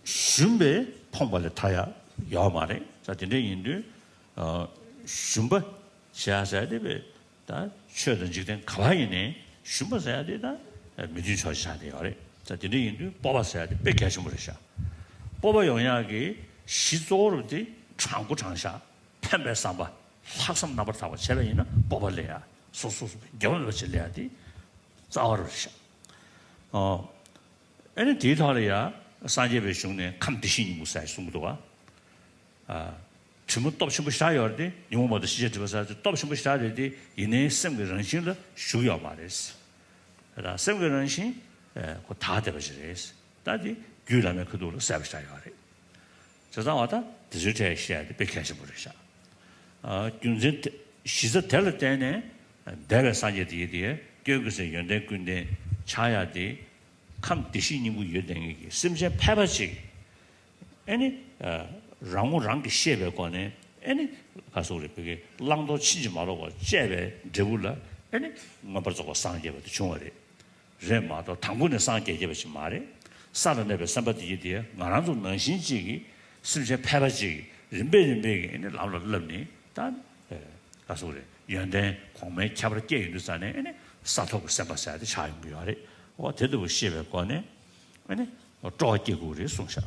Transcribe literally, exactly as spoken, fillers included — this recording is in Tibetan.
ཞུམ་པས་ཕོངས་པ་ལས་ཐར་ཡ་ཡོད་མ་རེད། ད་དེ་འདྲ་ཡིན་དུས་ཨ་ཞུམ་པ་བྱེད་ཡ་ཟེར་དེ་བས་ད་ཆོས་དང་འཇིག་རྟེན་ག་བ་ཡིན་ནའི་ཞུམ་པ་ཟེར་ཡ་དེ་ད་མི་མཐུན་ཕྱོགས་ཆགས་བསྡད་ཡོད་རེད། ད་དེ་འདྲ་ཡིན་དུས་སྤོབས་པ་ཟེར་ཡ་དེ་དཔེ་གལ་ཆེན་པོ་རེད་ཤག་སྤོབས་པ་ཡོང་ཡག་གི་གཞི་གཙོ་བོ་རུ་དེ་དྲང་པོ་དྲང་བཞག་ཕན་པའི་བསམ་པ། ལྷག་བསམ་རྣམ་པར་དག་པ་བྱས་པ་ཡིན་ན་སྤོབས་པ་སླེབས་ཡ། སོ་སོ་སོ་འགྱུར་བ་མེད་པ་ཞིག་སླེབས་ཡ་དེ་རྩ་བ་རུ་རེད་ཤག་ཨོ། ཨ་ནི་དེའི་ཐོག་ལ་ཡ་སངས་རྒྱས་པའི་གཞུང་ནས་ཁམས་བདེ་གཤེགས་སྙིང་པོ་ཟེར་གསུང་གི་འདུག་བ། ཨ། དྲི་མ་སྟོབས་ཆེན་པོ་བཞག་ཡོད་རེད་དེ། ཉོན་མོངས་པ་དང་ཞེན་ཆགས་སྒྲིབ་པ་ཟེར་དེ་སྟོབས་ཆེན་པོ་བཞག་རེད་དེ། ཡིན་ནའི་སེམས་ཀྱི་རང་བཞིན་ལ་ཞུགས་ཡོད་མ་རེད། ད་སེམས་ཀྱི་རང་བཞིན་ཨ་ཁོ་དག་བསྡད་པ་ཞིག་རེད། ད་དེ་རྒྱུད་བླ་མའི་ཁ་ཐུག་ལ་གསལ་པོ་ཞིག་ཆགས་ཡོད་རེད། བྱས་ཙང་བ་ད་དེ་ཚོའི་གྲས་བཤད་ཡ་དེ་དཔེ་གལ་ཆེན་པོ་རེད་ཤག་ཨ། རྒྱུ་མཚན་དེ་གཞི་རྩ་དེ་ལ་བརྟེན་ནས་འདས་པའི་སངས་རྒྱས་དེ་ཡིན་དེ་སྐྱོན་ཀུན་ཟད་ཡོན་ཏན་ཀུན་ལྡན་ཆགས་ཡ་དེ། ཁམས་བདེ་གཤེགས་སྙིང་པོ་ཡོད་བསྡད་མཁན་གྱི་སེམས་ཅན་ཕལ་པ་ཅིག་ཨེ་ནི། ཨ། རང་ངོ་རང་གིས་ཤེས་པའི་སྒོ་ནས་ཨེ་ནི། ག་སོགས་རེད། བོད་ཀྱི་བླང་དོར་ཕྱིན་ཅི་མ་ལོག་པར་དཔྱད་པའི་འབྲས་བུ་ལ་ཨེ་ནི། མངོན་པར་རྫོགས་པར་སངས་རྒྱས་པ་དེ་བྱུང་བ་རེད། རེད་མ་གཏོགས་དང་པོ་ནས་སངས་རྒྱས་རྒྱས་པ་ཞིག་མ་རེད། ས་ལ་གནས་པའི་སེམས་དཔའ་དེ་ཡིན་དེ་ང་རང་ཚོ་ནང་བཞིན་གཅིག་གིས་སེམས་ཅན་ཕལ་པ་ཅིག་གིས་རིམ་པས་རིམ་པས་ཀྱིས་ཨེ་ནི་ལམ་ལ་བསླབས་ནས་ད། ཨེ། ག་སོགས་རེད། ཡོན་ཏན་གོང་མའི་ཁྱད་པར་སྐྱེས་ཡོང་དུས་ཙ་ནས་ཨེ་ནི་ས་ཐོབ་ཀྱི་སེམས་དཔའ་ཟེར་ཡ་དེ་ཆགས་ཡོང་གི་ཡོད་རེད། འོ་དེ་ལྟ་བུ་ཤེས་པའི་སྒོ་ནས་ཨེ་ནི་སྤྲོ་བ་སྐྱེ་དགོས་རེད་གསུངས་ཤག